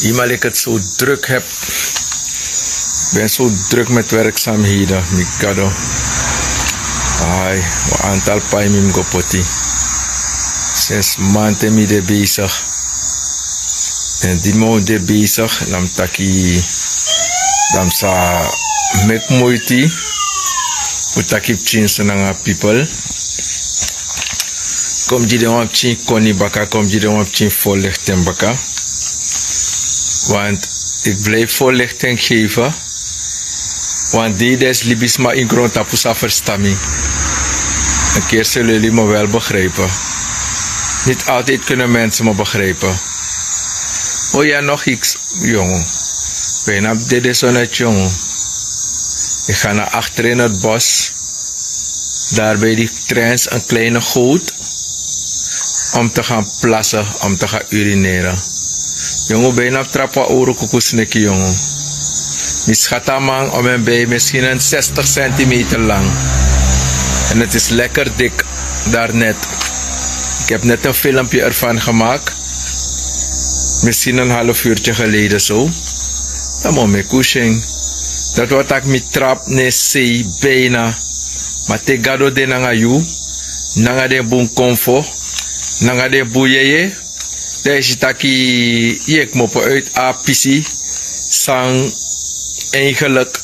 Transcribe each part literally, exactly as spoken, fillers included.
Ima leki het so druk heb. Ben so druk met werkzaamheden, mi gado. Ai, wan aantal pai mi mi go poti. Sinds maand mi de bezig. En di mi de bezig, dan mi taki, dan mi sa mek moiti. Fu taki pikin so nanga people. Kom gi den wan pikin koni baka, kom gi den wan pikin voorlichting baka. Want ik blijf voorlichting geven. Want die des libisma in grond tapu sa verstaan mi. Een keer zullen jullie me wel begrijpen. Niet altijd kunnen mensen me begrijpen. Oh ja, nog iets, jongen. Bijna op dit is zo'n jongen. Ik ga naar achter in het bos. Daar bij die trens een kleine goot. Om te gaan plassen, om te gaan urineren. Jongen, bijna trap wan oro kukusneki, jongen. Mi schat a man om en bij, misschien een zestig centimeter lang. En het is lekker dik, daar net. Ik heb net een filmpje ervan gemaakt. Misschien een half uurtje geleden zo. Dan mo mi kushing. Dat wat ik mi trap ne sei bijna. Ma te Gado de nanga yu, nanga den bun konfo, nanga den bun yeye, dan yu si taki yu e kmopo uit a pisi san eigenlijk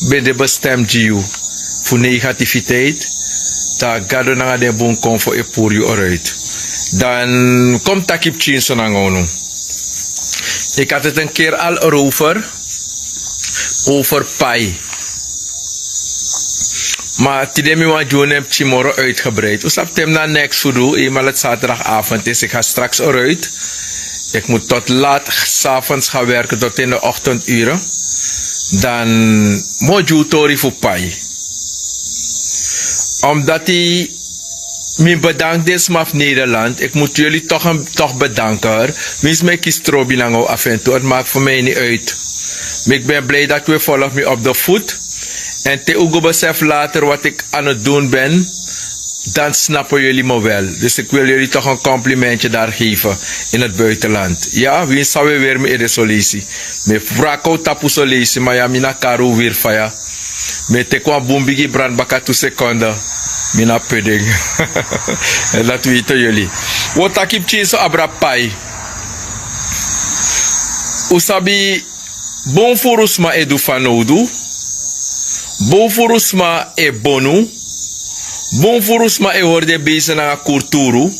ben de bestem gi yu fu negativiteit, dan Gado nanga den bun konfo e puru yu eruit. Dan kom taki pikin so nanga unu. Ik had het een keer al erover, over pai. Maar tide mi wan gi unu en pikin moro uitgebreid. Un sabi te mi na niks fu du, eenmaal het zaterdagavond is, ik ga straks eruit. Ik moet tot laat 's avonds gaan werken, tot in de ochtenduren. Dan mi o gi un tori fu pai. Omdat die Mi bedank den sma fu Nederland. Ik moet jullie toch, een, toch bedanken, hoor. Winsi mi e kisi trobi nanga un af en toe, het maakt voor mij niet uit. Maar ik ben blij dat u volgt mij op de voet. En te u go besef later wat ik aan het doen ben, dan snappen jullie me wel. Dus ik wil jullie toch een complimentje daar geven in het buitenland. Ja, winsi san we weer mi ede solisi. Mi e wroko tapu solisi, maar ja, mi na kari un weer faya. Mi e teki wan bun bigi brand baka tu sekonde. Mi na pudding. En dat weten jullie. Un o taki pikin so abra pai. Un sabi, bun furu sma e du fanowdu. Bun furu sma e bonu. Bun furu sma e hori den beisi nanga kulturu.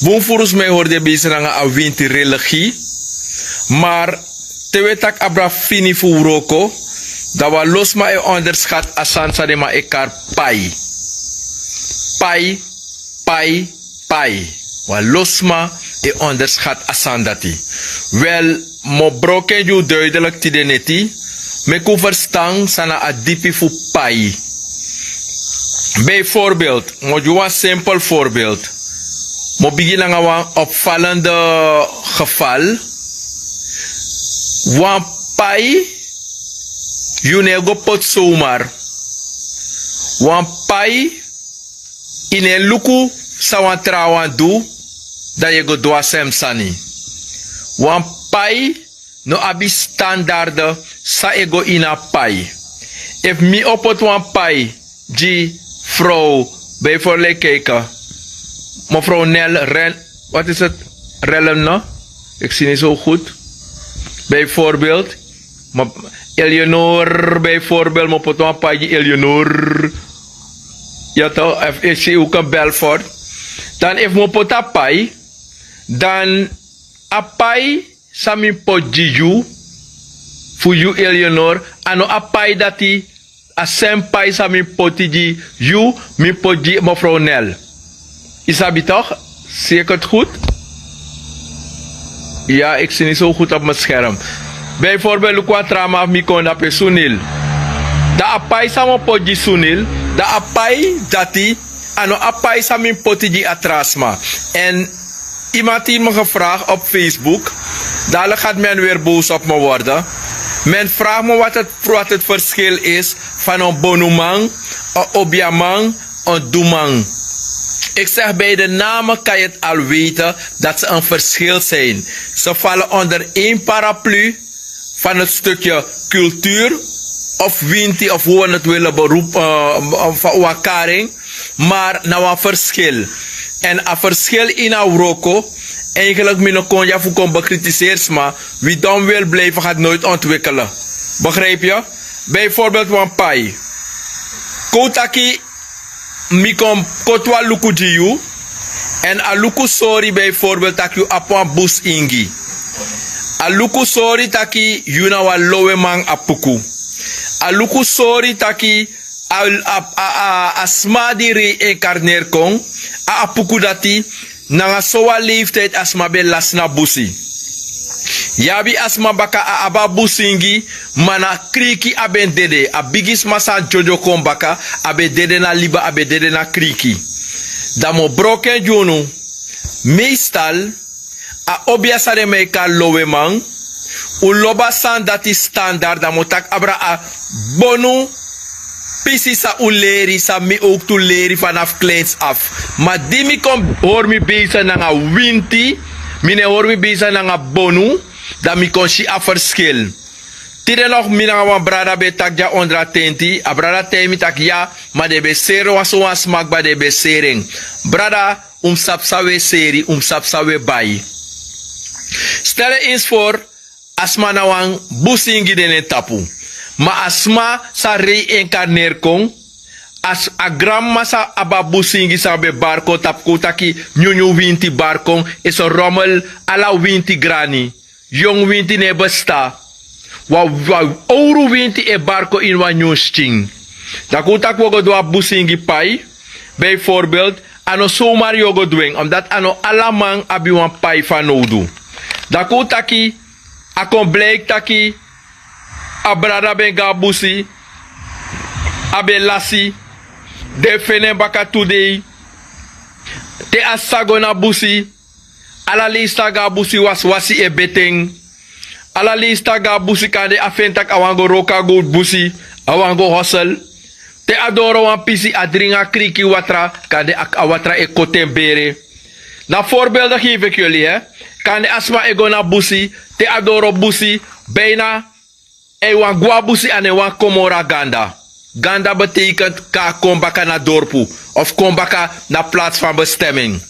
Bun furu sma e hori den beisi nanga a winti religi. Maar te un e taki abra fini fu wroko, dan wan lo sma e onderschat a sani san den man e kari pai. Pai, pai, pai. Wan lo sma e onderschat a sani dati. Wel, mi o broko en gi un duidelijk tide neti, meki un ferstan san na a dipi fu pai. Bijvoorbeeld, mi o gi un wan simpel voorbeeld. Mi o bigin nanga wan opvallende geval. Wan pai, yu no e go poti zomaar. Wan pai, yu no e luku san wan trawan du, dan yu e go du a sem sani. Wan pai no abi standard san e go ini a pai. Efu mi o poti wan pai gi vrouw, bijvoorbeeld kijken, mevrouw Nel Ren, wat is het? Rellen, no? Ik zie niet zo goed. Bijvoorbeeld, ma-, Eleanor, bijvoorbeeld, mi o poti wan pai gi Eleanor. Ja toch, efu ik zie ook een Belfort. Dan efu mi o poti a pai, dan a pai san mi poti gi yu, fu yu Eleanor, a no a pai dati, a sem pai san mi poti gi yu, mi poti gi mevrouw Nel. Yu sabi toch? Zie ik het goed? Ja, ik zie niet zo goed op mijn scherm. Bijvoorbeeld, luku wan tra man fu mi kon dape, Sunil. Dan a pai san mi o poti gi Sunil, dan a pai dati, a no a pai san mi poti gi a tra sma. En iemand heeft me gevraagd op Facebook. Dadelijk gaat men weer boos op me worden. Men vraagt me wat het, wat het verschil is van een bonuman, een obiaman, een doeman. Ik zeg bij de namen kan je het al weten dat ze een verschil zijn. Ze vallen onder één paraplu van het stukje cultuur of winti of hoe we het willen beroepen, uh, van wakaring. Maar na een verschil. En een verschil in Awroko, eigenlijk mino konja fu kon bekritiseer sma, wie dom wil blijven gaat nooit ontwikkelen. Begrijp je? Bijvoorbeeld wan pai. Kotaki mi kon kotwa luku gi yu. En a luku sori bijvoorbeeld taki yu abi wan bus ingi. A luku sori taki yu na wan loweman a puku. A luku sori taki a, a, a, a, a sma di reincarneer kon a, a puku dati nanga sowan leeftijd a sma ben lasi na busi. Yu abi a sma baka a abi a busingi, ma na kriki a ben dede. A bigi sma san dyodyo kon baka, a ben dede na liba, a ben dede na kriki. Dan mi o broko en gi unu. Meestal a obia san den man e kari loweman, un lobi a sani dati standard, dan mi o taki abra a bonu pisi san un leri, san mi owktu leri fanafu kleins afu. Ma di mi kon hori mi beisa nanga winti, mi no e hori mi beisa nanga bonu, dan mi kon si a ferskil. Tide nogu mi nanga wan brada ben e taki gi a ondratenti, a brada taigi mi taki ya, ma den ben seri wan sowan sma kba, den ben seri en. Brada, un mus sabi san un e seri, un mus sabi san un e bai. Stel en insi for, a sma na wan busingi de na en tapu. Ma a sma san reincarneer kon, a granmama san abi a busingi san ben bari kon tapu, kon taki nyunyun winti bari kon, esi romel, ala winti grani. Yongu winti no e bestan. Wan owru winti e bari kon ini wan nyun skin. Dan kon un taki un o go du a busingi pai, bijvoorbeeld, a no somar yu o go du en, omdat a no ala man abi wan pai fanowdu. Dan kon un taki a kon bliki taki a brada ben go na busi, a ben lasi, den feni en baka tu dei. Te a sisa go na busi, ala leisi san go na busi wasiwasi e beti en. Ala leisi san go na busi, kande a feni tak' a wani go wroko na gowtu busi, a wani go hosel. Te a doro wan pisi, a dringi a kriki watra, kande a watra e koti en bere. Na voorbeelden geef ik jullie, hè. Kande a sma e go na busi, te a doro busi, bijna a e wani gwe na busi, a no e wani kon moro na ganda. Ganda betekent kon baka na dorpu of kon baka na plaats van bestemming.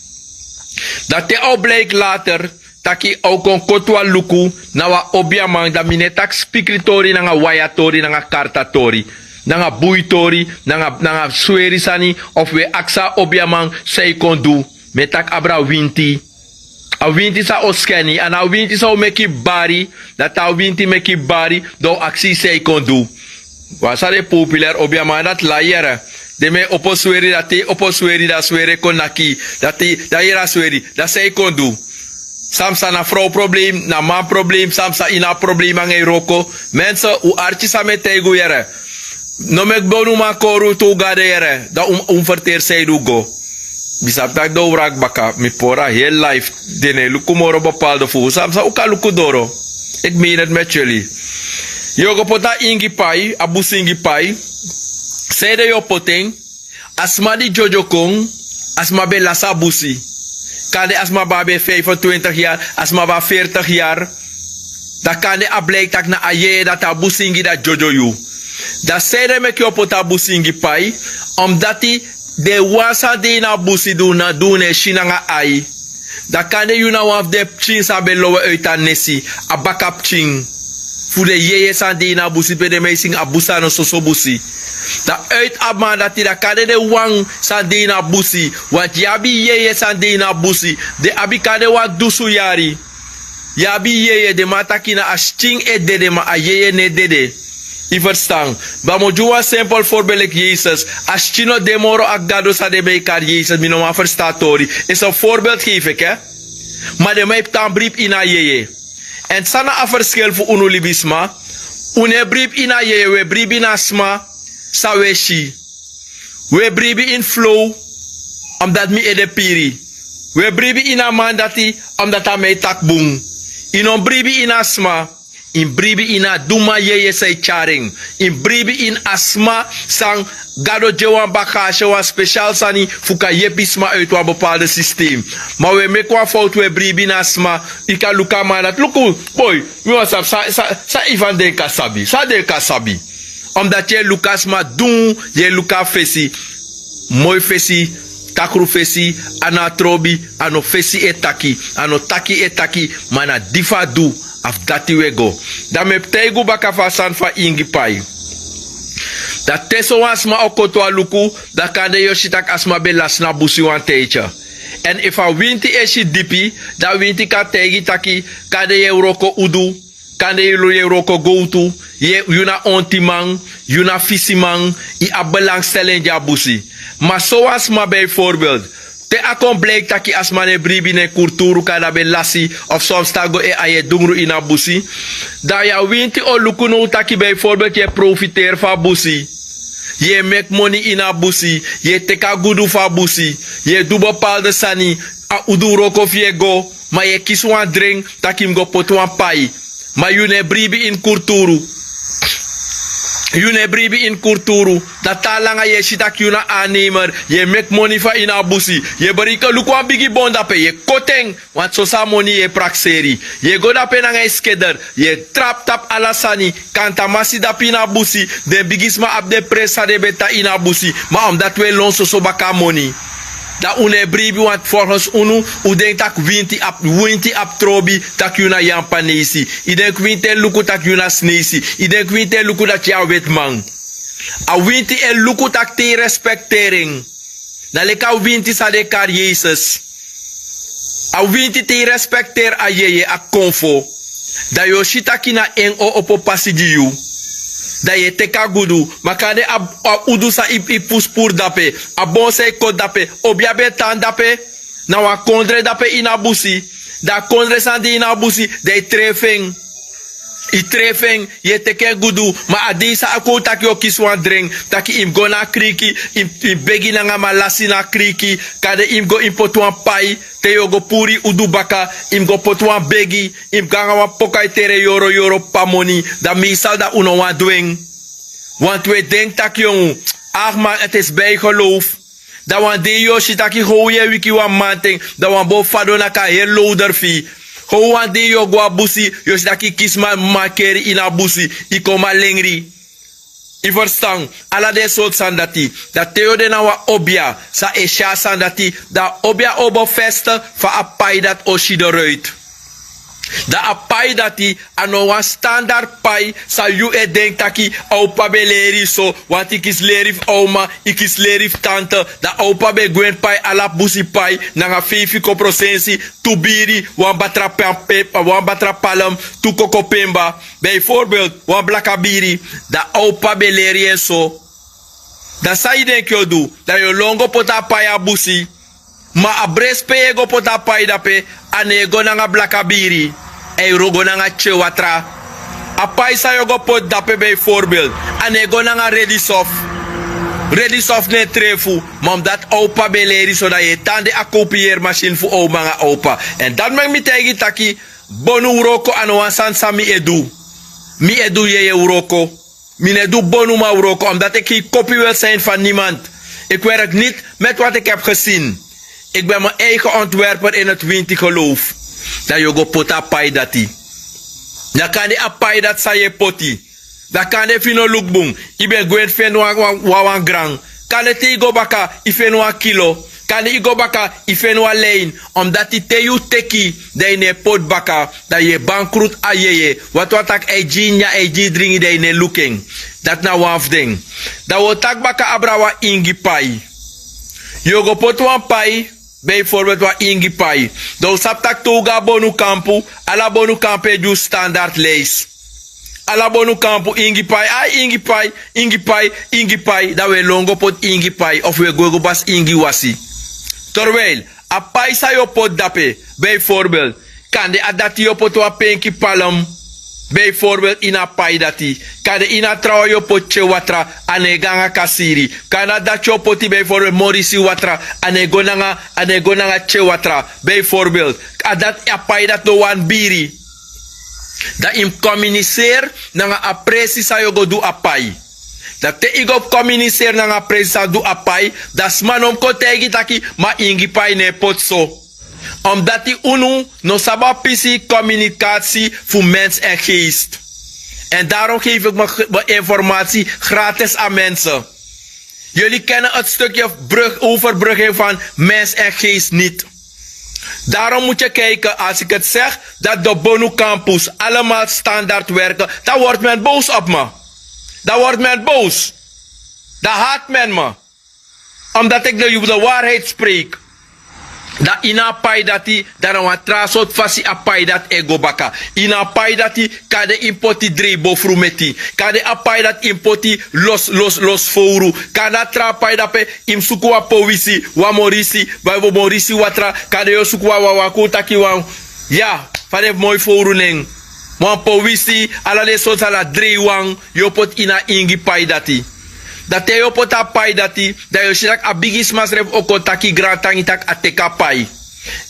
Dan te a o bliki later taki a o kon koti wan luku na wan obiaman, dan mi no e taki spikritori nanga wayatori nanga kartatori, nanga buitori, nanga sweri sani, of un e aksi a obiaman san yu kon du. Mi e taki abra winti. A winti san o sken yu, a no a winti san o meki yu bari. Dati a winti meki yu bari, dan un aksi yu san yu kon du. Wan sani e populer, obiaman, dati lai yere. Den man e opo sweri, dati opo sweri, dan sweri e kon naki yu. Dati dan yere a sweri, dan san yu kon du. San psa na frow problem, na man problem, san psa yu na a problem nanga yu wroko. Mensen, un arki san mi e taigi un yere. No meki bonuman kori un te un go na den yere, dan un mus ferteri san yu du go. Mi sabi taki den o wraki baka, mi pori a heri life. Den no e luku moro bepaalde fu un, san psa un kan luku doro. Eki meni eti mi e tyeli. Yu o go poti a ingi pai, a busingi pai. Sanede yu o poti en? A sma di dyodyo kon, a sma ben lasi a busi. Kande a sma ben abi en vijfentwintig yari, a sma ben abi veertig yari. Dan kande a bliki tak' na a yeye dati a busingi dati dyodyo yu. Dan sanede meki yu o poti a busingi pai? Omdati den wan san de ini a busi di un no e si nanga ai. Dan kande yu na wan fu den pikin san ben lowe uiti a nesi, a baka pikin fu den yeye san de ini a busi, pe den man e singi a busi a no soso busi. Dan uiti a man dati, dan kande den wan san de ini a busi, want yu abi yeye san de ini a busi, den abi kande wan dusun yari. Yu abi yeye, den man taki na a skin e dede, ma a yeye no e dede. Yu ferstan? Ma mi o gi wan simpel voorbeeld leki Yesus. A skin no de moro, a gado san den man e kari Yesus, mi no man ferstan a tori. Esi en voorbeeld geef ik, hè. Ma den man e tan bribi ini a yeye. Èn san na a ferskil fu unu libisma? Un no e bribi ini a yeye, un e bribi ini a sma san un e si. Un e bribi ini flow, omdati mi ede piri. Un e bribi ini a man dati, omdati a man e taki bun. Yu no mus bribi ini a sma. Yu mus bribi ini a duma yeye san e tyari en. Yu mus bribi ini a sma san gado gi en wan bagage, wan spesial sani fu kan yepi sma uiti wan bepaalde sistem. Ma wi e meki wan fowtu, wi e bribi ini a sma. Yu kan luku a man dati, luku, boi, mi wani sabi san ivan denki a sabi, san a denki a sabi. Omdati yu e luku a sma dun, yu e luku a fesi. Moi fesi, takru fesi. A no a trobi, a no fesi e taki, a no taki e taki. Ma na di fu a du, a fu dati wi e go. Dan mi e taigi un baka fu a sani fu a ingi pai. Dan te sowan sma o koti wan luku, dan kande yu o si tak' a sma ben lasi na busi wan taiti. Èn efu a winti e si dipi, dan a winti kan taigi taki, kande yu e wroko udu, kande yu e wroko gowtu, yu na ontiman, yu na fisiman, yu abi belangstelling gi a busi. Ma sowan sma bijvoorbeeld, te a kon bliki taki a sma no e bribi na en kurturu, kande a ben lasi, of somsta go e a yu e dungru ini a busi, dan yu a winti o luku now taki bijvoorbeeld yu e profiteri fu a busi. Yu e meki moni ini a busi, yu e teki a gudu fu a busi, yu e du bepaalde sani, a udu wroko fu yu e go. Ma yu e kisi wan dren taki yu mus go poti wan pai. Ma yu no e bribi ini kurturu. Yu no e bribi ini kurturu. Dan te a langa yu e si tak' yu na annemer, yu e meki moni fu a ini a busi. Yu e bereken, luku wan bigi bon dape, yu e koti en. Wantu soso a moni yu e prakseri. Yu e go dape nanga yu skeder, yu e trapu tapu ala sani. Kantaman si dape ini a busi. Den bigisma abi den presi san den ben tan ini a busi. Ma omdati un e lon soso baka moni, dan un no e bribi. Wantu folgens unu, un denki tak' winti abi, winti abi trobi tak' yu na Yampaneisi. Yu denki winti e luku tak' yu na Sneisi. Yu denki winti e luku dati yu a wetiman. A winti e luku tak' te yu respekteri en, na leki a winti san den e kari Yesus. A winti te yu respekteri a yeye, a konfo, dan yu o si taki na en o opo pasi gi yu. Dan yu e teki a gudu. Ma kande a udu san yu pusu puru dape, a bon san yu koti dape, obia ben tan dape. Na wan kondre dape ini a busi. Dan a kondre san de ini a busi, dan yu trefi en. Yu trefi en, yu e teki en gudu. Ma a dei san a kon taki yu o kisi wan dren, taki yu mus go na a kriki, yu mus begi nanga malasi na a kriki. Kande yu mus go, yu mus poti wan pai. Te yu o go puru yu udu baka, yu mus go poti wan begi. Yu mus go nanga wan poku a yu tere yoro yoro p'pa moni. Dan meistal dan un no wani du en. Wantu un e denki tak' yongu, agi man, eti esi bijgeloof. Dan wan dei yu o si taki how yu e wiki wan mamanten, dan wan bo fadon naki a heri lowder fu yu. How wan dei yu o go a busi, yu o si taki yu kisi man, makeri ini a busi, yu kon malengri. Yu ferstan? Ala den sortu sani dati. Dan te yu o de na wan obia san e si a sani dati, dan a obia o bevestig fa a pai dati o si de ruit. Dan a pai dati, a no wan standard pai san yu e denki taki, a opa ben leri yu so. Wantu yu kisi leri fu a uma, yu kisi leri fu tante. Dan a opa ben gwe ini pai, ala busi pai, nanga feifi koprosensi, tu biri, wan batra palm, tu koko pemba, bijvoorbeeld wan blaka biri. Dan a opa ben leri yu en so. Dan san yu denki yu o du? Dan yu o lon go poti a pai a busi. Ma a bresi pe yu e go poti a pai dape, a no e go nanga blaka biri. A e go nanga tye watra. A pai san yu o go poti dape, bijvoorbeeld, a no e go nanga redisof. Redisof no e trefu. Ma omdati a opa ben leri so, dan yu e tan de a kopiyeri masin fu a uma nanga a opa. Èn dati meki mi taigi yu taki, bonu wroko a no wan sani san mi e du. Mi e du yeye wroko. Mi no e du bonuman wroko, omdati e kisi kopi welzijn van niemand. Ik werk niet met wat ik heb gezien. Ik ben mijn eigen ontwerper in het winti geloof. Dan yu o go poti a pai dati. Dan kande a pai dati san yu e poti, dan kande efu yu no luku bun, yu ben gwe feni wan wan wan gran. Kande te yu go baka, yu feni wan kilo. Kande yu go baka, yu feni wan lein. Omdati te yu teki, dan yu no e poti baka, dan yu e bankrutu a yeye. Wantu wan taki a e gi yu nyan, a e gi yu dringi, dan yu no e luku en. Dati na wan fu den. Dan wi o taki baka abra wan ingi pai. Yu o go poti wan pai, bijvoorbeeld wan ingi pai. Dan un sabi taki te un go a bonukampu, ala bonukampu e gi un standard lijst. Ala bonukampu ingi pai, ai ingi pai, ingi pai, ingi pai. Dan un e lon go poti ingi pai, of un e go e go basi ingi wasi. Terwijl a pai san yu o poti dape, bijvoorbeeld, kande a dati yu o poti wan penki palm. Bijvoorbeeld ini a pai dati, kande ini a trawan yu o poti tye watra, a no e go nanga kasiri. Kande a dati yu o poti, bijvoorbeeld, morisi watra, a no e go nanga, a no e go nanga tye watra. Bijvoorbeeld, a dati, a pai dati no wani biri. Dan yu mus kominiseri nanga a presi san yu o go du a pai. Dan te yu go kominiseri nanga a presi san du a pai, dan sma no mus kon taigi taki ma ingi pai no e poti so. Omdati unu no sabi a pisi kominikasi fu mens èn geest. Èn darom gefi mi informasi gratis a mense. Yuli kenen eti stukye overbruging fan mens èn geest niti. Darom mutu yu kaiki asi yu keti segi dati dobonu kampus alemal standard werke. Dan wortu men bowsu opu mi. Dan wortu men bowsu. Dan hati men mi. Omdati eki de yu fu de warheid spreiki. Dan ini a pai dati dan na wan tra sortu fasi a pai dati e go baka. Ini a pai dati kande yu mus poti dreibofru meti. Kande a pai dati yu mus poti loslosfowru. Kande a tra pai dape yu mus suku wan powisi, wan morisi, wan morisi watra. Kande yu o suku wan wawan kon un taki wan ya, fa den fu moi fowru nen. Wan powisi, ala den sortu sani a dreiwan yu o poti ini a ingi pai dati. Dan te yu o poti a pai dati dan yu o si tak' a bigisma srefi o kon taki grantangi tak' a teki a pai.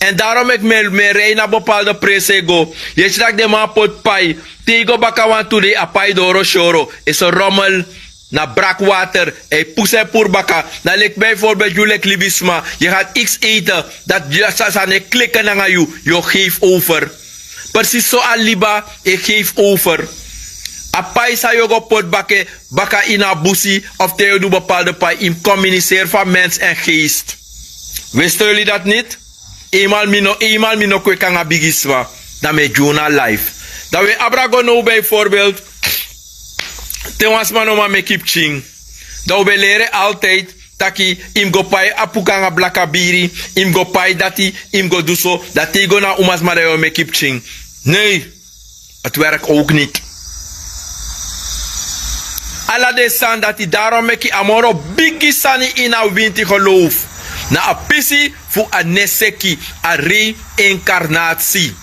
Èn darom meki mi e rei na bepalde presi e go. Yu e si tak' den man poti pai. Te yu go baka wantu dei a pai doro syoro. Ese romel na brakwater. Èn yu pusu en puru baka. Na leki bijvorbelt yu leki libisma yu gati x ete. Dati yu a sani e kleke nanga yu. Yu o gefi over. Presisi so a liba e gefi over. A pai san yu o go poti baka ini a busi of te yu o du bepalde pai yu mus kominiseri fu a mens èn geest. Wisten yuli dati niti? Einmal mi no kweki nanga bigisma. Dan mi e gi unu a life. Dan wi e abra go now bijvorbelt te wan sma no man meki pikin. Dan wi ben leri en altijdi taki yu mus go pai a puku nanga blakabiri. Yu mus go pai dati. Yu mus go du so. Dan te yu go na a umasma dan yu o meki pikin. Nei. Ati werki owk niti. Ala den sani dati daron meki a moro bigi sani ini a winti gelowfu na a pisi fu a neseki, a rei inkarnatsi.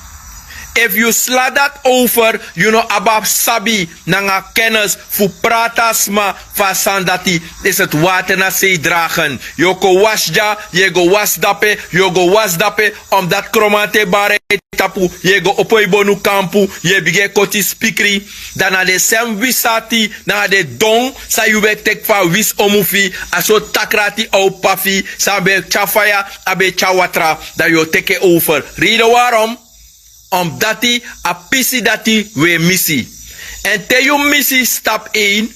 Efu yu sla dati owfer yu no abi a sabi nanga kennis fu prati a sma fu a sani dati. Isi eti water na sei dragen. Yu o kon wasi dya, yu e go wasi dape, yu o go wasi dape. Omdati kromanti e bari a yu tapu, yu e go opo yu bonu kampu. Yu e bigin e koti yu spikri. Dan na den sem wisi ati nanga den don san yu ben teki fu a wisi omu fu yu. A sortu takra ati a o pafi san ben e tyari faya, a ben e tyari watra. Dan yu o teki en owfer. Reide warom? Omdati a pisi dati wi e misi. Èn te yu misi stapu ein,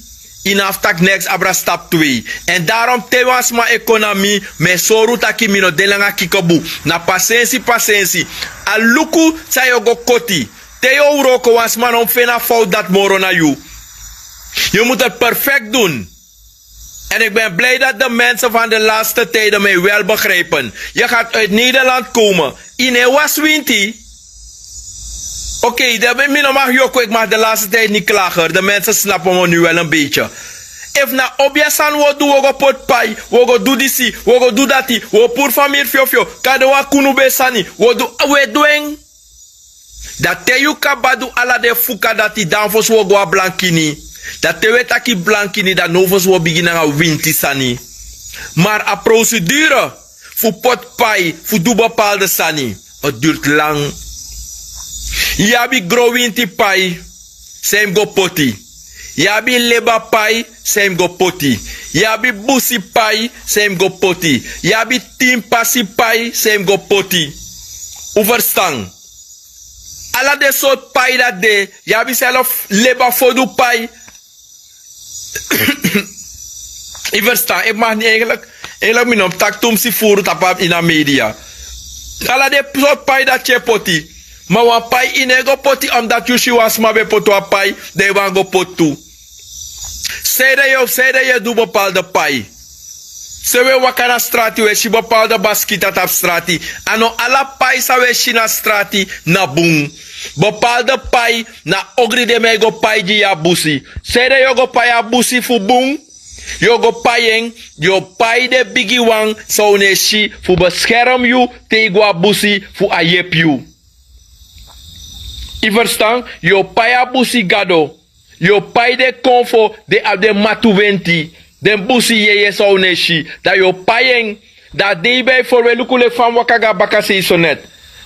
yu no abi fu taki neks abra stapu twei. Èn darom te wan sma e kon na mi, mi e sori unu taki mi no de langa kikobu. Na pasensi pasensi. A luku san yu o go koti. Te yu o wroko wan sma no mus feni a fowtu dati moro na yu. Yu mus eti perfekti dun. Èn iki ben blij dati de mensen van de laste tijden mi e wel begrijpen. Yu gati uiti nederland komen. Yu no e wasi winti. Okei, mi no maki yoku iki maki de laste tijden niti klager de mensen snapen mi nu wel en beitye. Efu na obi a sani wi o du wi o go poti pai, wi o go du disi, wi o go du dati, wi o puru famiri fyofyo, kande wan kunu ben sani, wi o du, wi e du en. Dan te yu kaba du ala den fuka dati dan fosi wi o go na blankini. Dan te wi e taki blankini dan now fosi wi o bigin nanga winti sani. Mari a prosedure fu poti pai fu du bepalde sani, o durtu lang. Yu abi gron winti pai, san yu mus go poti? Yu abi leba pai, san yu mus go poti? Yu abi busi pai, san yu mus go poti? Yu abi tin pasi pai, san yu mus go poti? Un ferstan? Ala den sortu pai dati de. Yu abi self leba fodu pai. Yu ferstan efu maki ni eigenlik, eigenlik mi no mus taki tu mus si furu tapu a ini a media. Ala den sortu pai dati yu e poti. Ma wan pai yu no e go poti omdati yu si wan sma ben poti wan pai, dan yu wani go poti tu. Sanede yu sanede yu e du bepalde pai? San wi e waka na strati wi e si bepalde baskita tapu strati. A no ala pai san wi e si na strati na bun. Bepalde pai na ogri den mi e go pai gi yu a busi. Sanede yu o go pai a busi fu bun? Yu o go pai en. Yu o pai den bigiwan san un no e si fu beskerm yu te yu go a busi fu a yepi yu. Yu ferstan? Yu o pai a busi gado. Yu o pai den konfo den abi den matuwenti, den busi yeye san un no e si. Dan yu o pai en. Dan a dei ben e forwe luku leki fa mi waka go na baka sei sonet.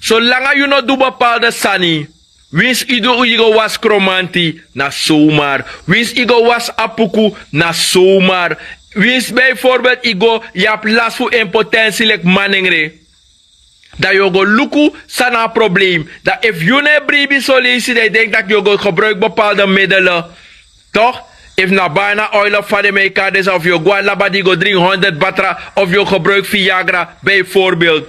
Solanga yu no du bepaalde sani, winsi yu du yu go wasi kromanti, na somar. Winsi yu go wasi apuku, na somar. Winsi bijvoorbeeld yu go yu abi lasi fu impotensi leki manengre, dan yu o go luku san na a probleem. Dan efu yu no e bribi soleisi dan yu denki tak' yu o go gebruiki bepaalde medele. Tok', efu na bana oil of fa den mi e kari den san of yu o go na laba di yu go dringi honderd batra, of yu o gebruiki viagra, bijvoorbeeld.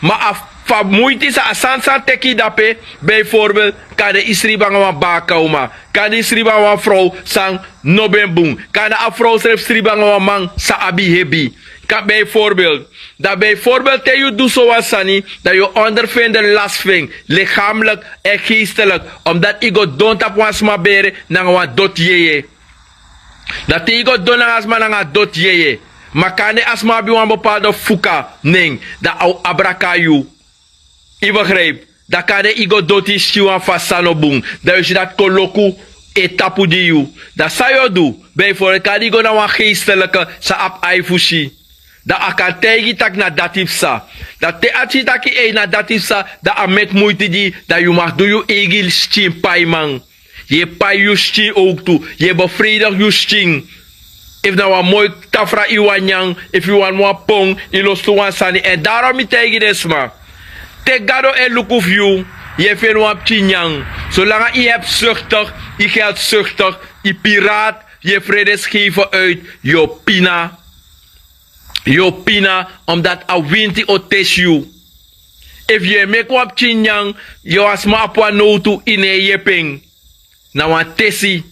Ma a fu a muiti san a sani san teki yu dape, bijvoorbeeld, kande yu sribi nanga wan baka uma, kande yu sribi nanga wan frow san no ben bun, kande a frow srefi sribi nanga wan man san abi hebi. Kan bijvoorbeeld, dan bijvoorbeeld te yu du sowan sani, dan yu o ondervinden lasi fu en, lichamelijk en geestelijk, omdat yu go don tapu wan sma bere nanga wan doti yeye. Dan te yu go don nanga a sma nanga a doti yeye, ma kande a sma abi wan bepaalde fuka nen, dan a o abraka yu. Yu begrijpi? Dan kande yu go doti yu skin wan fasi san no bun, dan yu si dati koloku e tapu gi yu. Dan san yu o du? Bijvoorbeeld kande yu go na wan geestelike san abi ai fu si, dan a kan taigi yu tak' na dati psa. Dan te a si yu tak' ei na dati psa, dan a meki muiti gi yu, dan yu mag du yu eigi skin paiman. Yu e pai yu skin owktu, yu e befreidigi yu skin. Efu na wan moi tafra yu wani nyan, efu yu wani wan pon, yu lostu wan sani èn daron mi taigi den sma, te gado e luku fu yu, yu e feni wan pikin nyan. Solanga yu hebi suktik, yu geldi suktik, yu piraat, yu e fredesi gefi uit, yu o pina. Yu o pina, omdati a winti o tesi yu. Efu yu e meki wan pikin nyan, yu wan sma abi wan nowtu, yu no e yepi en. Na wan tesi.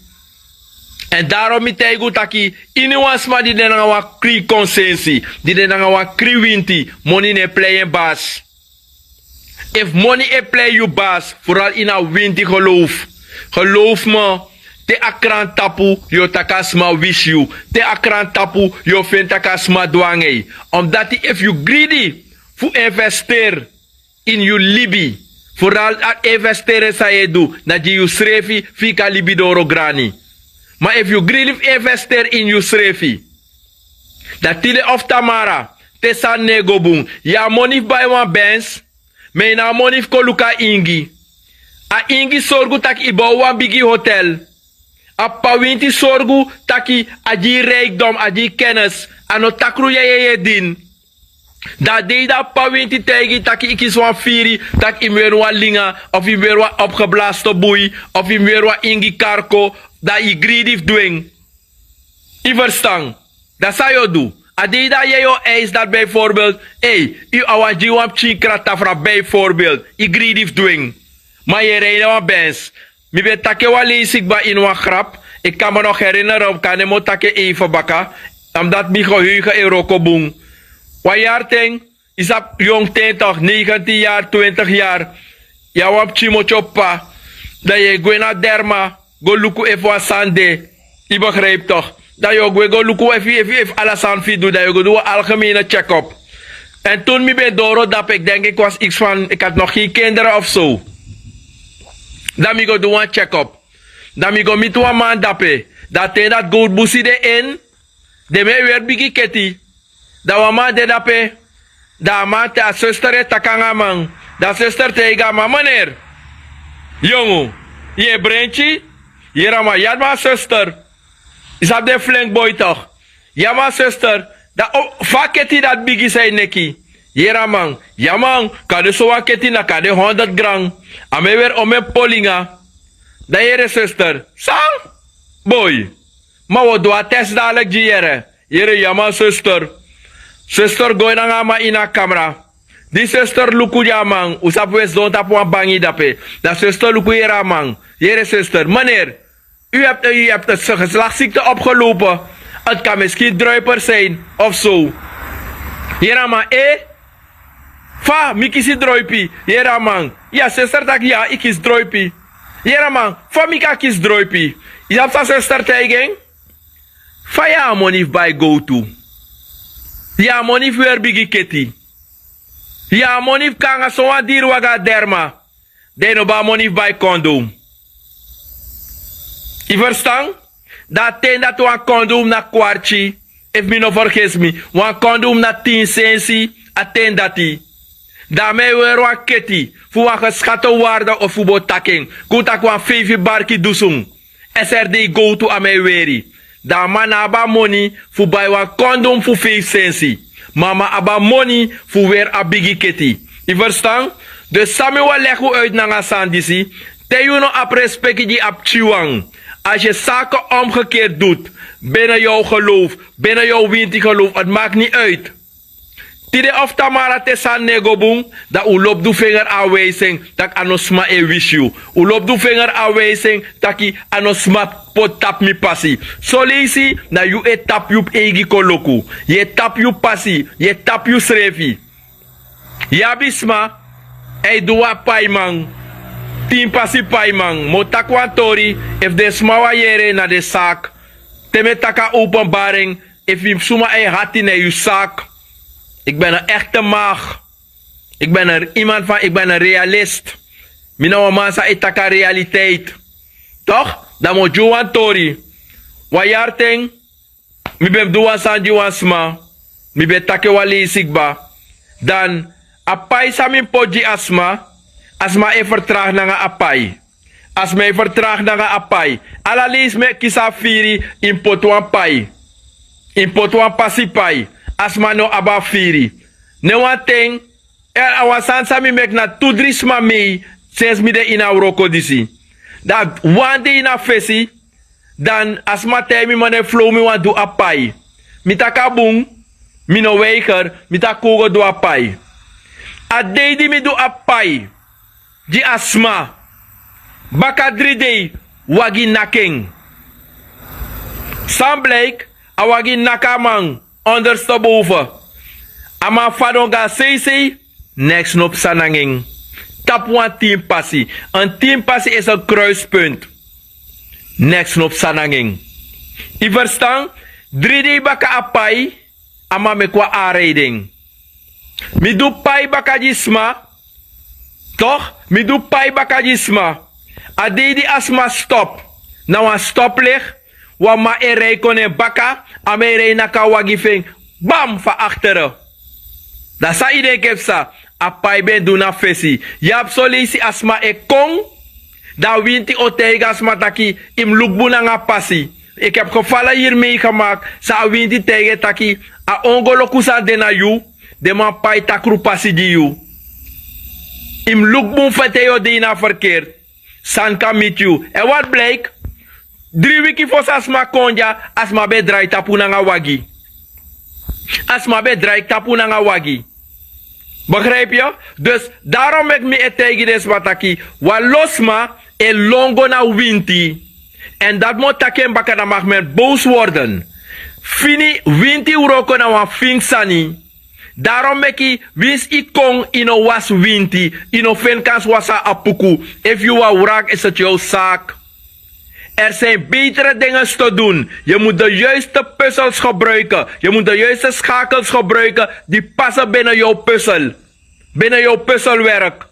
Èn daron mi taigi un taki, iniwan sma di de nanga wan krin konsensi, di de nanga wan krin winti, moni no e plei en basi. Efu moni e plei yu basi, fural ini a winti gelowfu, gelowfu mi, te a krantapu yu o taki a sma wisi yu. Te a krantapu yu o feni tak' a sma du nanga yu. Omdati efu yu gridi fu investeri ini yu libi, fural a investeri san yu e du na gi yusrefi, fu yu kan libi doro grani. Ma efu yu gridi fu investeri ini yusrefi, dan tide of tamara, te sani no e go bun, yu a moni fu bai wan bens, ma yu no a moni fu kon luku a ingi. A ingi sorgu tak' yu bow wan bigi hotel. A p'pa winti sorgu tak' a gi yu reikdom, a gi yu kennis. A no takru yeye yu e dini. Dan a dei di a p'pa winti taigi yu tak' yu kisi wan firi, tak' yu mus weri wan linga, of yu mus weri wan opgeblaste bui, of yu mus weri wan ingi karko, dan yu gridi fu du en. Yu ferstan? Dan san yu o du? A dei di a yeye o eisi dati, bijvoorbeeld, ei, yu a wani gi yu wan pikin kratafra, bijvoorbeeld, yu gridi fu du en. Ma yu e rei na wan bens. Mi ben taki en wan leisi kba ini wan grap. Eki a man no herinere, kande mi o taki en eife baka, omdati mi geheugen e wroko bun. Wan yari ten, yu sabi, yongu ten tok', negentin yari, twintig yari, yu abi wan pikin motyo p'pa, dan yu e gwe na derma go luku efu wan sani de. Yu begrijpi tok'? Dan yu o gwe go luku efu efu efu ala sani fu yu du, dan yu o go du wan algemene check-up. Èn tun mi ben doro dape, eki denki eki was iksi fan, eki hadi no gen kindere of so. Dan mi go du wan check-up. Dan mi go miti wan man dape. Dan a ten dati gowtu busi de en, den man e weri bigi keti. Dan wan man de dape. Dan a man te a suster e taki nanga a man. Dan a suster taigi a man: "Meneer, yongu, yu e brenti?" Yere a man: "Ya, ma suster." Yu sabi den flenki boi tok'. "Ya, ma suster, dan fa a keti dati bigi san yu neki?" Yere a man: "Ya man, kande sowan keti na kande honderd gram. A man e weri omeni polinga." Dan yere suster: "San? Boi, ma wi o du a test dadelijk gi yu." Yere, yere. "Ya man suster." Suster go nanga a man ini a kamra. Di suster luku gi a man, un sabi un e sidon tapu wan bangi dape. Dan suster luku, yere a man: "Yere suster, meneer, u hebt, u hebt een geslachtsziekte opgelopen. Het kan misschien druiper zijn of zo." Yere a man: "Eh? Fa mi kisi druipi?" Yere a man: "Ya, suster taki ya, yu kisi druipi." Yere a man: "Fa mi kan kisi druipi?" Yu sabi san suster taigi en? "Fa yu abi moni fu bai gowtu? Yu abi moni fu weri bigi keti? Yu abi moni fu kon nanga sowan diri wagi na derma? Dan yu no abi moni fu bai kondom." Yu ferstan? Dan a ten dati wan kondom na kwarti, efu mi no fergesi mi, wan kondom na tin sensi a ten dati. Dan a man e weri wan keti fu wan geskato warde, of fu bo taki en kon taki wan feifi barki dusun. Srd gowtu a man e weri. Dan a man na abi a moni fu bai wan kondum fu feifi sensi. Ma a man abi a moni fu weri a bigi keti. Yu ferstan? Dus san mi wani legi un uiti nanga a sani disi: te yu no abi respeki gi a pikinwan, asi e sake omgekeri dutu, bene yu o gelowfu, bene yu o winti gelowfu, ati maki ni uiti. Tide of tamara te sani no e go bun, dan un lobi du fenger anwijsi en tak' a no sma e wisi yu. Un lobi du fenger anwijsi en tak' a no sma poti tapu mi pasi. Soleisi na yu e tapu yu eigi koloku. Yu e tapu yu pasi, yu e tapu yusrefi. Yu abi sma e du wan paiman, tin pasi paiman. Mi o taki wan tori, efu den sma wani yere na den saki. Te mi e taki a openbari en, efu yu suma e hati na yu saki. Iki ben en ekte mag. Iki ben en iman fan, iki ben en realist. Mi na wan man san e taki a realiteit. Tok'? Dan mi o gi wan tori. Wan yari ten mi ben mus du wan sani gi wan sma. Mi ben taki en wan leisi kba. Dan a pai san mi mus poti gi a sma, a sma e fertragi nanga a pai. A sma e fertragi nanga a pai. Ala leisi mi e kisi a firi, yu mus poti wan pai. Yu mus poti wan pasi pai. A sma no abi a firi. Ne wan ten, a wan sani san mi meki na tu dri sma mei, sensi mi de ini a wroko disi. Dan wan dei na fesi, dan a sma taigi mi: man, ne flow, mi wani du a pai. Mi taki a bun. Mi no weiger. Mi taki kon go du a pai. A dei di mi du a pai gi a sma, baka dri dei, wagi naki en. San bliki? A wagi naki a man ondersteboven. A man fadon go na seisei, neks no psa nanga en. Tapu wan tin pasi. En tin pasi esi en kruispunt. Neks no psa nanga en. Yu ferstan? Dri dei baka a pai, a man meki wan anrei den. Mi du pai baka gi sma. Tok'? Mi du pai baka gi sma. A dei di a sma stop na wan stoplek, wan man e rei kon na en baka. A man e rei naki a wagi fu en, bam, fu a aktere. Dan san yu denki e psa? A pai ben du na fesi. Yu abi soleisi a sma e kon, dan a winti o taigi a sma taki: yu mus luku bun nanga a pasi. Iki abi gefala hiri meigemaakt san a winti taigi en taki: a ongoloku san de na yu, den man pai takru pasi gi yu. Yu mus luku bun fu te yu o de ini a ferkeri. Sani kan miti yu. Èn wati bliki? Dri wiki fosi a sma kon dya, a sma ben drai tapu nanga wagi. A sma ben drai tapu nanga wagi. Begrijpi yu? Dus darom meki mi e taigi den sma taki: wan lo sma e lon go na winti. Èn dati mi o taki en baka, dan maki men boos worden. Fini, winti wroko na wan fini sani. Darom meki winsi yu kon, yu no wasi winti, yu no feni kansi wasi a apuku. Efu yu wan wrak, is het yu saak. Er zijn betere dingen te doen. Je moet de juiste puzzels gebruiken. Je moet de juiste schakels gebruiken die passen binnen jouw puzzel. Binnen jouw puzzelwerk.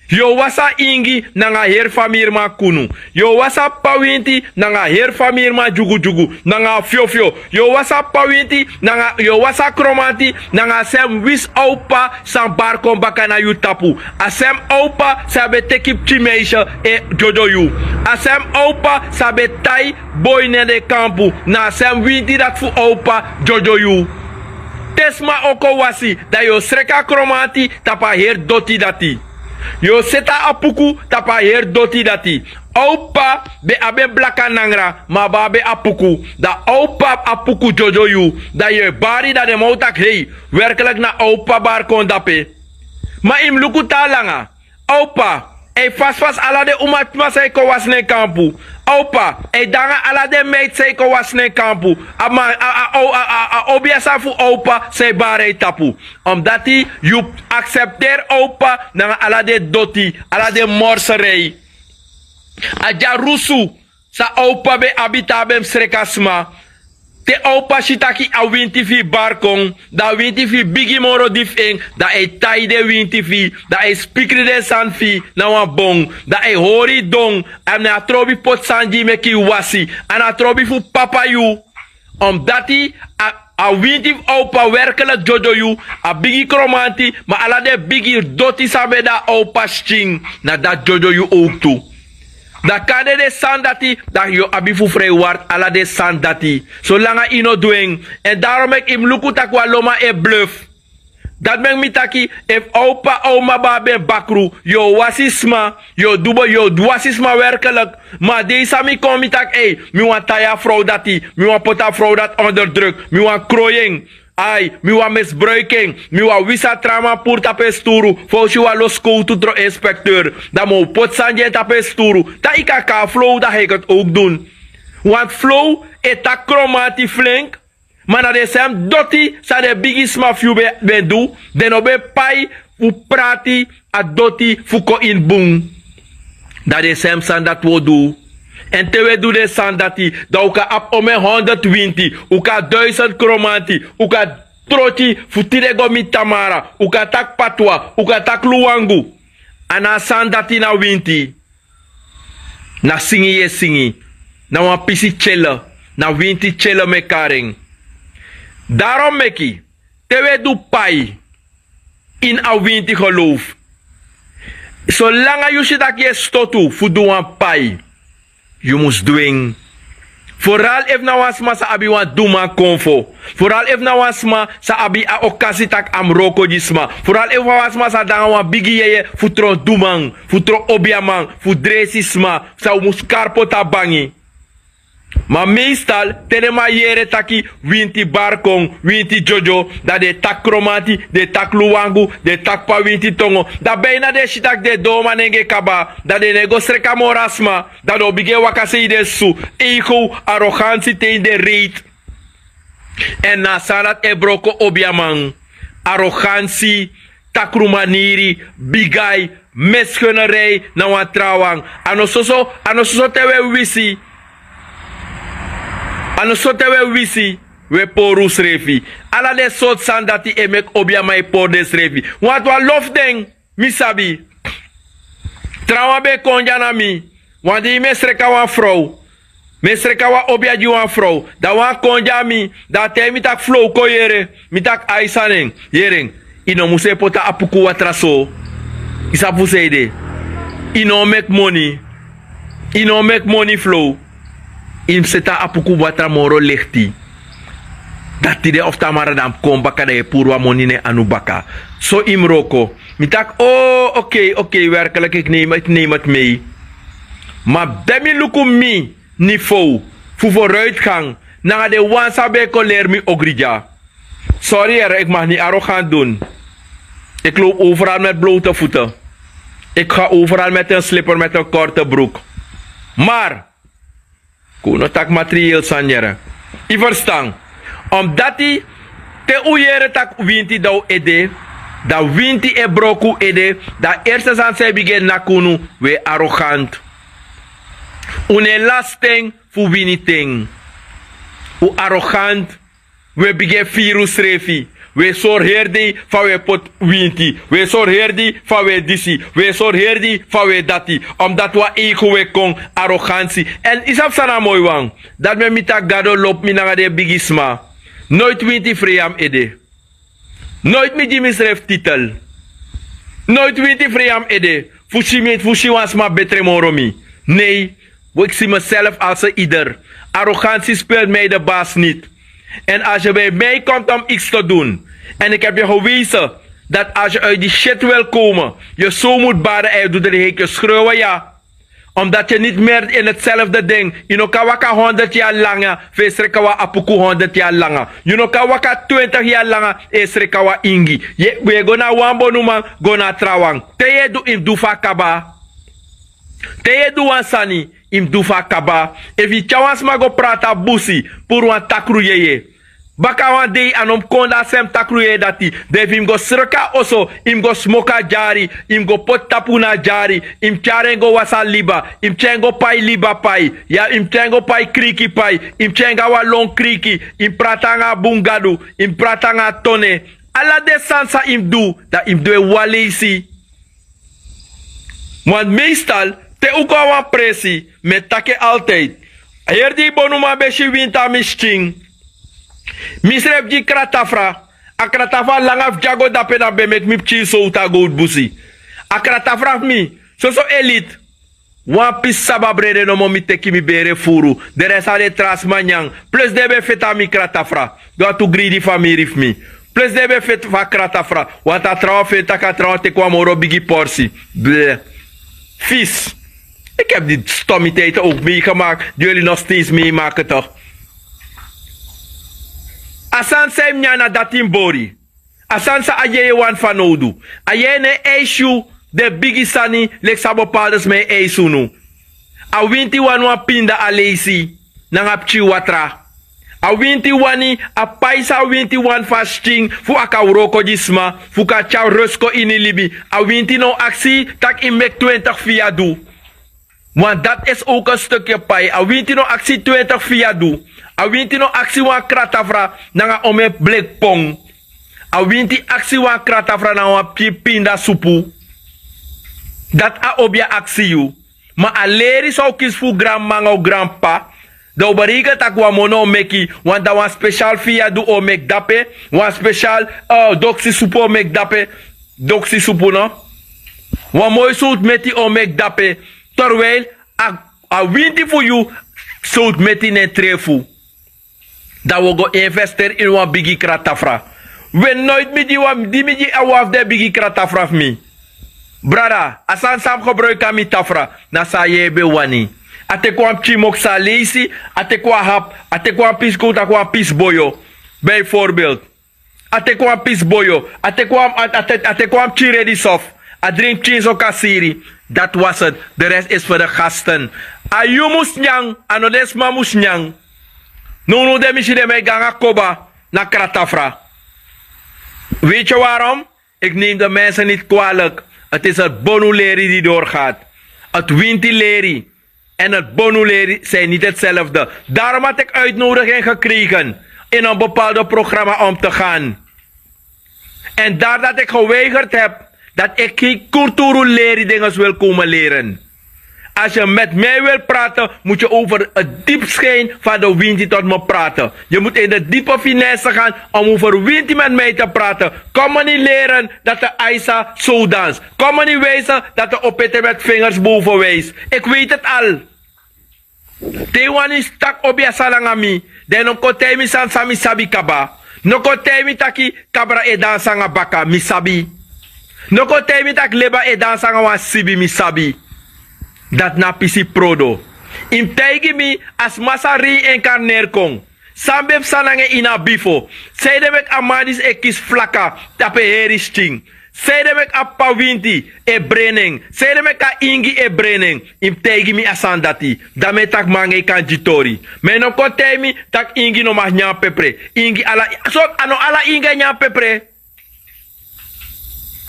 Yu o wasi a ingi nanga a heri famiriman kunu. Yu o wasi a p'pa winti nanga a heri famiriman dyugudyugu, nanga a fyofyo. Yu o wasi a p'pa winti nanga, yu o wasi a kromanti nanga a sem wisi opa san bari kon baka na yu tapu. A sem opa san ben teki pikin meisje e dyodyo yu. A sem opa san ben tai boi na den kampu, na a sem winti dati fu opa dyodyo yu. Te sma o kon wasi, dan yu o sreki a kromanti tapu a heri doti dati. Yu o seti a apuku tapu a heri doti dati. Opa ben abi en blaka nangra, ma a ben abi apuku. Dan opa apuku dyodyo yu. Dan yu e bari, dan den man o taki: hei, werklik na opa bari kon dape. Ma yu mus luku tan langa. Opa, a e fasi fasi ala den umasma san e kon wasi na en kampu. Opa, a e de nanga ala den meiti san e kon wasi na en kampu. A man, a, a, a, a, a, a obiasa fu opa san e bari a e tapu. Omdati yu aksepteri opa nanga ala den doti, ala den morserei. A dyarusu san opa ben abi, te a ben mus sreki a sma. Te opa si taki a winti fu yu bari kon, dan a winti fu yu bigi moro di fu en, dan a e tai den winti fu yu, dan a e spikri den sani fu yu na wan bon, dan a e hori yu don. A no e trobi poti sani gi yu meki yu wasi. A no e trobi fu papa yu. Omdati a A winti fu a opa werkeliki dyodyo yu. A bigi kromanti, ma ala den bigi doti san ben de na a opa skin, na dati dyodyo yu owktu. Dan kande den sani dati, dan yu o abi fu freiward ala den sani dati, solanga yu no du en. Èn daron meki yu mus luku tak' wan loman e bluf. Dati meki mi taki, efu a opa a o maba ben bakru, yu o wasi sma, yu o du bo yu o wasi sma werkelik. Ma a dei san mi kon mi taki ei, mi wani tai a frow dati, mi wani poti a frow dati onder druk, mi wani kroi en. Ai, mi wani misbruiki en. Mi wani wisi a tra man puru tapu en sturu, fa un si wan lo skowtu tron inspekteur, dan mi o poti sani gi en tapu en sturu. Dan yu kan kon a flow dan hei koti owk dun. Want flow e taki kromanti flink. Ma na den sem doti san den bigisma fu yu ben du, den no ben pai fu prati a doti fu kon ini bun. Dan den sem sani dati wi o du. Èn te wi e du den sani dati, dan un kan abi omen honderd winti, un kan abi duisend kromanti, un kan abi troti fu tide go miti tamara, un kan abi taki patwa, un kan abi taki luwangu. A na a sani dati na winti. Na singi yu e singi. Na wan pisi tyele. Na winti tyele mi e kari en. Daron meki, te wi e du pai ini a winti gelowfu, solanga yu si tak' yu e stotu fu du wan pai, yu mus du en. Foral efu na wan sma sa abi wan duman konfo. Foral efu na wan sma sa abi a okasi tak' a mus wroko gi sma. Foral efu na wan sma sa de nanga wan bigi yeye fu tron duman, fu tron obiaman, fu dresi sma, san un mus kari poti a bangi. Ma meistal te den man yere taki winti bari kon, winti dyodyo, dan den e taki kromanti, den e taki luwangu, den e taki pawinti tongo. Dan beina den e si tak' den e doomanenge kaba. Dan den no e go sreka moro a sma. Dan den o bigin e waka sei den susu. Eigow, arogansi te ini den reiti. Èn na a sani dati e broko obiaman. Arogansi, takrumaniri, bigai, mesgenerei na wan trawan. A no soso a no soso te wi e wisi. A no soso te wi e wisi, wi e pori unsrefi. Ala den sortu sani dati e meki obiaman e pori densrefi. Wantu a lofu den. Mi sabi. Trawan ben e kon dya na mi. Wan dei mi e sreka wan frow. Mi e sreka wan obia gi wan frow, dan wan kon dya mi. Dan a taigi mi tak' flow kon yere. Mi tak' ai san nen. Yere en. Yu no mus e poti a apuku watra so. Yu sabi fu san ede? Yu no o meki moni. Yu no o meki moni flow. Yu mus seti a apuku watra moro lekti. Dan tide of tamara dan a mus kon baka dan yu e puru wan moni na en anu baka. So yu mus wroko. Mi taki o, okei okei werkelik eki neim eti mei. Ma den mi luku mi nivow fu foruitgan nanga den wan san ben e kon leri mi ogri dya. Sori yere eki mag ni arogant dun. Eki lowpu overal meti blowte fute. Eki ga overal meti en sliper meti en korte bruk. Mar kon un no taki materiel sani yere. Yu ferstan? Omdati te un yere tak' winti dan un ede, dan winti e broko un ede. Dan a erste sani san e bigin e naki unu, un e arogant. Un no e lasi ten fu wini ten. Un arogant. Un e bigin e firi unsrefi. Un e sori heri dei fa un e poti winti. Un e sori heri dei fa un e disi. Un e sori heri dei fa un e dati. Omdati wan eigo un e kon. Arogansi. Èn yu sabi san na a moi wan? Dati meki mi taki gado lobi mi nanga den bigisma. Noiti winti frei a mi ede. Noiti mi gi misrefi titel. Noiti winti frei a mi ede fu si mi fu si wan sma betre moro mi. Nei. Wiksi meself alse ider. Arogansi spel mi a yu de basi niti. Èn as yu ben yu mi a yu kontom iks te dun, èn eki ebi yu gewese dati as yu uiti di siti wil komen, yu so mutu bari èn yu du dri heiki yu skrewe ya. Omdati yu niti meri ini hetselfde ding. Yu no kan waka honderd yari langa fu e sreka wan apuku honderd yari langa. Yu no kan waka twintig yari langa e sreka wan ingi. Yu e go na wan bonuman, go na a trawan. Te yu e du yu mus du fu a kaba. Te yu e du wan sani, yu mus du fu a kaba. Efu yu tyari wan sma go prati na busi, puru wan takru yeye. Baka wan dei a no mus kon na a sem takru yeye dati. Dan efu yu mus go sreka a oso, yu mus go smoki a dyari, yu mus go poti tapu na a dyari, yu mus tyari en go wasi a liba, yu mus tyari en go pai liba pai, ya yu mus tyari en go pai kriki pai, yu mus tyari en go na wan lon kriki, yu mus prati nanga a bun gadu, yu mus prati nanga a tone. Ala den sani san yu mus du, dan yu mus du en wan leisi. Want meestal te un go na wan presi, mi e taki en altijdi. Heri di yu bonuman ben si winti na mi skin. Mi srefi gi kratafra. A kratafra langa fu dyago dape na ben meki mi pikin sowtu a gowtu busi. A kratafra fu mi, soso elit. Wan pisi sababrede nomo mi teki mi bere furu. Den resi a den tra sma nyan. Plus den ben feti a mi kratafra. Gi wantu gridi famiri fu mi. Plus den ben feti fu a kratafra. Wantu a trawan feti tak' a trawan teki wan moro bigi porsi. Ble. Fis. Iki ebi di stomiteite owk mi gemaki di yu eli no stens mi maki to. A sani san yu mus nyan na dati mus bori. A sani san a yeye wani fanowdu. A yeye no e eisi yu den bigi sani leki san bepalde sma e eisi unu. A winti wani wan pinda aleisi nanga pikin watra. A winti wani a pai san a winti wani fu a skin fu a kan wroko gi sma fu kan tyari resi kon ini libi. A winti no o aksi tak' yu meki twentigi fia du. Wan dati esi owk en stuki e pai a winti no aksi twentigi fia du. A winti no aksi wan kratafra nanga omen bleki pon. A winti aksi wan kratafra nanga wan pikin pinda supu. Dati a obi a aksi yu. Ma a leri san o kisi fu granmama nanga o granp'pa. Dan o bereike tak' wan moni o meki. Wan dan wan spesial fia du o meki dape. Wan spesial doksi supu o meki dape. Doksi supu no. Wan moi sowtu meti o meki dape. Terwijl a winti fu yu sowtu meti nen trefu. Dan wi go investeri ini wan bigi kratafra. We noiti mi gi wan di mi gi a wan fu den bigi kratafra fu mi. Brada a sani san mi gebruiki a mi tafra. Na san a yeye ben wani. A teki wan pikin moksa leisi. A teki wan hapu. A teki wan pisi kon un taki wan pisi boyo. Bijvoorbeeld a teki wan pisi boyo. A teki wan pikin redi sofu. A dringi pikin so kasiri. Dati wasi. De resi isi fu de gasten. A yu mus nyan. A no den sma mus nyan. Nownow den mi si den mi e go nanga koba na kratafra. Weiti yu warom? Iki neem de mensen niti kwalik. Ti isi eti bonu leri di dori gati. Eti winti leri. Èn eti bonu leri sin niti eti selfde. Darom hati iki uitnodigi en gekregen ini en bepalde programa om te gan. Èn dari dati iki geweigerd hebi dati iki gen kulturu leri dinges wil komen leren. Asi yu meti mi wil prate, mutu yu over e dipi skin fan de winti toti mi prate. Yu mutu ini de dipe finesse gan om over winti meti mi te prate. Kon mi ni leren dati a aisa sowdans. Kon mi ni wijse dati a opete meti fingers boven wijs. Iki weiti eti al. Te yu wani taki obi a sani nanga mi, dan yu no mus kon taigi mi sani san mi sabi kaba. No kon taigi mi taki kabra e dansi nanga baka mi sabi. No kon taigi mi tak' leba e dansi nanga wan sibi mi sabi. Dati na a pisi prodo. Yu mus taigi mi a sma san reinkarneri kon, san ben psa nanga en ini a bifo? Sanede meki a man disi e kisi flaka tapu en heri skin? Sanede meki a p'pa winti e breni en? Sanede meki a ingi e breni en? Yu mus taigi mi a sani dati. Dan mi e taki mi nanga yu kan gi tori. Ma yu no kon taigi mi tak' ingi no man nyan pepre. Ingi ala so a no ala ingi e nyan pepre.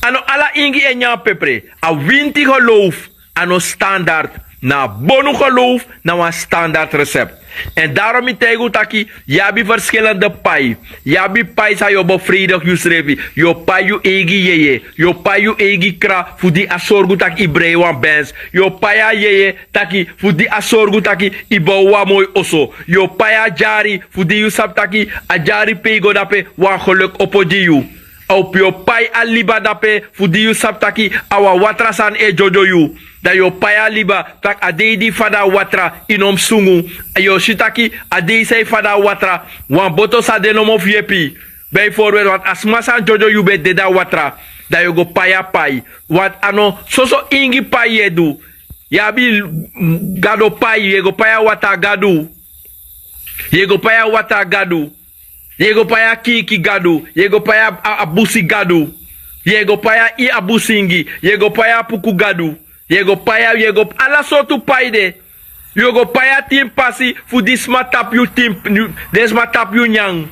A no ala ingi e nyan pepre. A winti gelowfu a no standard. Na a bonu gelowfu na wan standard resept. Èn darom mi taigi un taki yu abi ferskilende pai. Yu abi pai san yu o befreidigi yusrefi. Yu o pai yu eigi yeye. Yu o pai yu eigi kra fu di a sorgu tak' yu brei wan bens. Yu o pai a yeye taki fu di a sorgu taki yu bow wan moi oso. Yu o pai a dyari fu di yu sabi taki a dyari pe yu go dape wan geluk opo gi yu. A opo yu o pai a liba dape fu di yu sabi taki a wan watra sani e dyodyo yu. Dan yu o pai a liba tak' a dei di yu fadon a watra yu no mus sungu. Yu o si taki a dei san yu fadon a watra wan boto sa de nomo fu yepi. Bijvoorbeeld wantu a sma san dyodyo yu ben dede a watra. Dan yu o go pai a pai. Wantu a no soso ingi pai yu e du. Yu abi gado pai yu e go pai a watra gadu. Yu e go pai a watra gadu. Yu e go pai a kiiki gadu. Yu e go pai a busi gadu. Yu e go pai a busingi. Yu e go pai a puku gadu. Yu e go pai a yu e go ala sortu pai de. Yu o go pai a tin pasi fu di sma tapu yu tin den sma tapu yu nyan.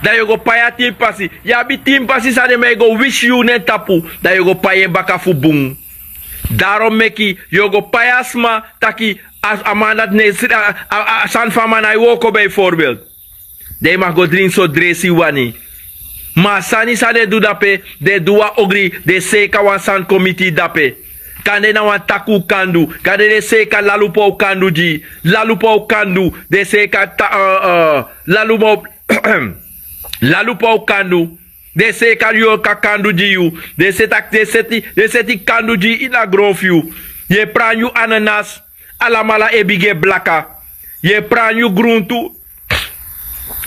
Dan yu o go pai a tin pasi. Yu abi tin pasi san den man e go wisi yu na en tapu. Dan yu o go pai en baka fu bun. Darom meki yu o go pai a sma taki a man dati na e sri a sani fu a man na e wooko bijvoorbeeld. Dan yu maki go dringi so dresi yu wani. Ma a sani san den du dape, den du wan ogri den seeka wan sani kon miti yu dape. Kande na wan taku un kan du. Kande den seeka lalupu a un kan du gi yu. Lalupu a un kan du. Den seeka lalupu a un Lalupu a o kandu. Den e seeka yorka kandu gi yu. Den e seti a- den e seti den e seti kandu gi yu ini a gron fu yu. Yu e prani yu ananas. Alamala e bigin e blaka. Yu e prani yu gruntu.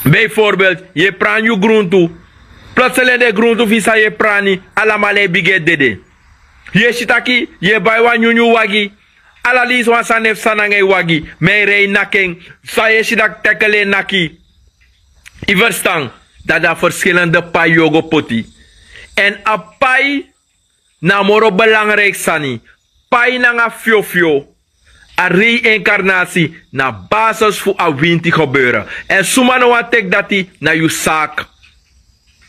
Bijvoorbeeld, yu e prani yu gruntu. Plotseling den gruntu fu yu san yu e prani, alamala e bigin e dede. Yu e si taki yu e bai wan nyunyun wagi. Ala leisi wan sani e psa nanga yu wagi. Ma yu e rei naki en. San yu e si dati, tèkele e naki. Yu ferstan? Dati na ferskilende pai yu o go poti. Èn a pai na a moro belangriki sani. Pai nanga fyofyo. A rei-inkarnasi na a basis fu a winti gebeure. Èn suma no wani teki dati, na yu saki.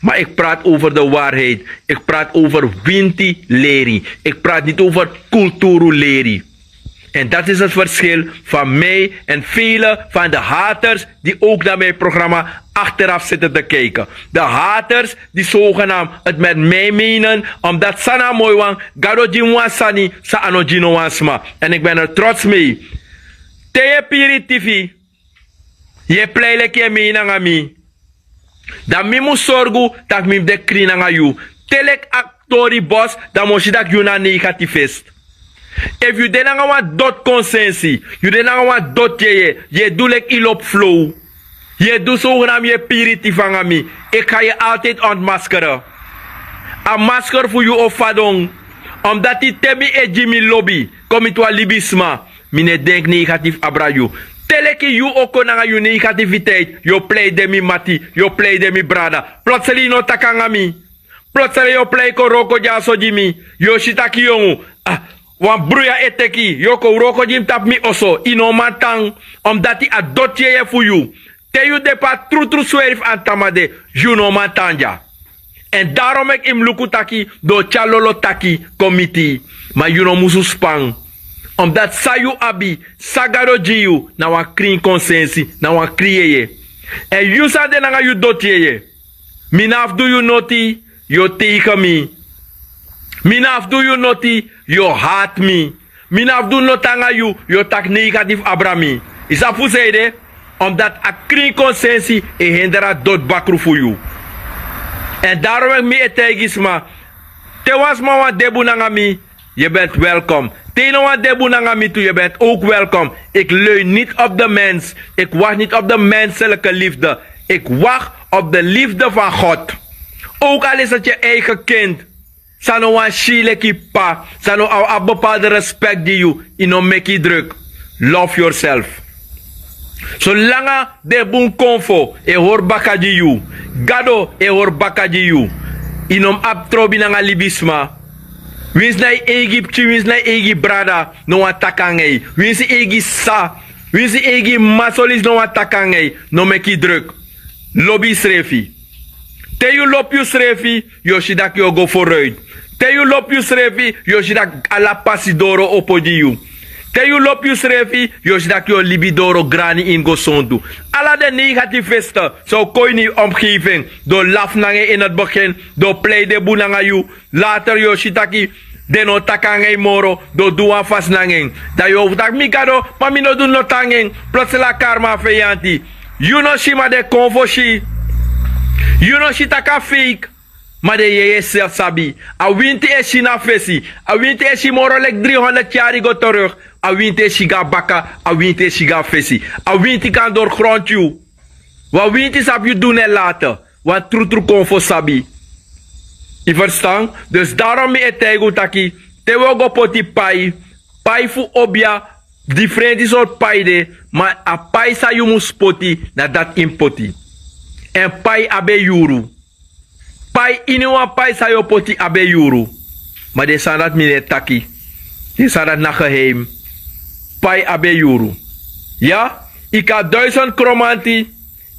Ma eki prati over de waarheid. Eki prati over winti leri. Eki prati niti over kulturu leri. Èn dati isi a ferskil fan mi èn vele fan de haters di owk na mi programa akteraf siti te kiki. De haters di sogenam eti meti mi menen, omdati san na a moi wan, gado gi mi wan sani san a no gi no wan sma. Èn eki ben er trots mi. Te yu e piri tifi, yu e plei leki yu e mei nanga mi. Dan mi mus sorgu tak' mi mus de krin nanga yu. Te leki a tori bos, dan mi o si tak' yu na negatifist. Efu yu de nanga wan doti konsensi, yu de nanga wan doti yeye, yu e du leki yu lobi flow. Yu e du sowgena mi e piri tifi nanga mi. Eki ga yu altidi ontmaskere. A masker fu yu o fadon. Omdati te mi e gi mi lobi kon miti wan libisma, mi no e denki negatifu abra yu. Te leki yu o kon nanga yu negatifiteit, yu o plei de mi mati, yu o plei de mi brada. Plotseling yu no taki nanga mi. Plotseling yu o plei kon wroko dyaso gi mi. Yu o si tak' yu yongu, wan bruya e teki yu, yu o kon wroko gi mi tapu mi oso. Yu no man tan. Omdati a doti yeye fu yu. Te yu de pe a trutru sweri fu antamade, yu no man tan dya. Èn daron meki yu mus luku taki den o tyari lolo taki kon miti yu. Ma yu no musu span. Omdati san yu abi, san gado gi yu, na wan krin konsensi, na wan krin yeye. Èn yu san de nanga yu doti yeye, mi no abi fu du yu noti, yu o teige mi. Mi no abi fu du yu noti, yu o hati mi. Mi no abi fu du noti nanga yu, yu o taki negatifu abra mi. Yu sabi fu san ede? Omdati a krin konsensi e hender a doti bakru fu yu. Èn daron meki mi e taigi sma, te wan sma wani de bun nanga mi, yu bent welkom. Te yu no wani de bun nanga mi tu, yu bent owk welkom. Eki lei niti op de mens. Eki wakti niti op de menselike lifde. Eki wakti op de lifde fan god. Owk al isi eti yu eige kind san no wani si yu leki p'pa, san no abi wan bepalde respek gi yu, yu no meki yu druk. Lof yursef. Solanga den bun konfo e hori baka gi yu, gado e hori baka gi yu, yu no mus abi trobi nanga libisma. Winsi na yu eigi pikin, winsi na yu eigi brada, no wani taki nanga yu. Winsi eigi sisa, winsi eigi mama, solisi no wani taki nanga yu. No meki yu druk. Lobi yusrefi. Te yu lobi yusrefi, yu o si tak' yu o go foruit. Te yu lobi yusrefi, yu o si tak' ala pasi doro opo gi yu. Te yu lobi yusrefi, yu o si tak' yu o libi doro grani ini go sontu. Ala den negatifisten san o kon ini yu omgeving, den o lafu nanga en ini a begin, den o plei den bun nanga yu. Later yu o si taki den no o taki nanga en moro, den o du wan fasi nanga en. Dan yu o taki mi gado, ma mi no du noti nanga en. Plotseling a kari mi a feyanti. Yu no si, ma den konfo si. Yu no si tak' a feik, ma den yeye srefi sabi. A winti e si na fesi. A winti e si moro leki dri hondert yari go teruk. A winti e si go na baka. A winti e si go na fesi. A winti kan doru grontu yu. Wan winti sabi yu du na en late. Wan trutru konfo sabi. Yu ferstan? Dus daron mi e taigi un taki, te wi o go poti pai, pai fu obia, difrenti sortu pai de, ma a pai san yu mus poti, na dati yu mus poti. Èn pai abi en yuru. Pai, iniwan pai san yu o poti abi en yuru. Ma den sani dati mi no e taki. Den sani dati na geheim. Pai abi en yuru. Ya, yu kan duisend kromanti,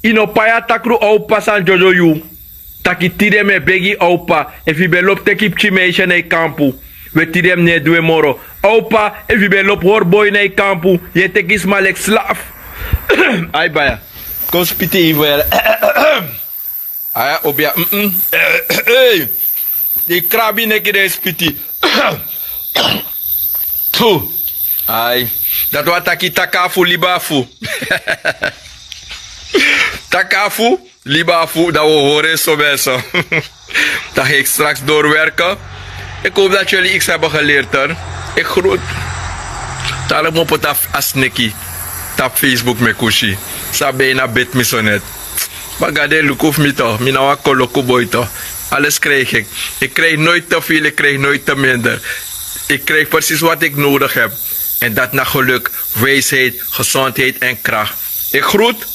yu no pai a takru. Owpa san dyodo yu. Taki tide mi e begi yu, owpa, efu yu ben lobi teki yu pikin meisye na yu kampu, we tide mi no e du en moro. Owpa, efu yu ben lobi hori boi na yu kampu, yu e teki sma leki slafu. Ai baya. Kon spiti yu fu yere. Aya, obia. Ei, di krabi neki den e spiti. Tu. Ai. Dati wani taki, taki afu, libi afu. Taki afu, Liba fu dan we horen so mensen. Dan ga ik straks doorwerken. Ik hoop dat jullie iets hebben geleerd hoor. Ik groet. Talik mo pota asneki. Tap Facebook me kushi. Sa bijna bit mi so net. Maar gade lukuf mi toch. Mi na wan koloku boy toch. Alles krijg ik. Ik krijg nooit te veel, ik krijg nooit te minder. Ik krijg precies wat ik nodig heb. En dat na geluk, wijsheid, gezondheid en kracht. Ik groet.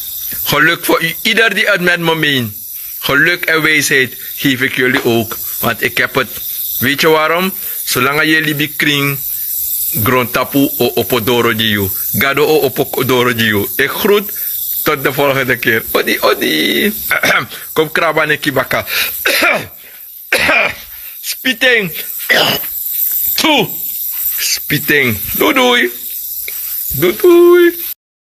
Geluk voor u ieder die het met me meent. Geluk en wijsheid geef ik jullie ook, want ik heb het. Weet je waarom? Solanga ye libi kring, grontapu o opo doro gi yu. Gado o opo doro gi yu. Ik groet. Tot de volgende keer. Odi odi. Kom kraba neki baka. Spiteng. Tu. Spiteng. Doei doei. Doei doei.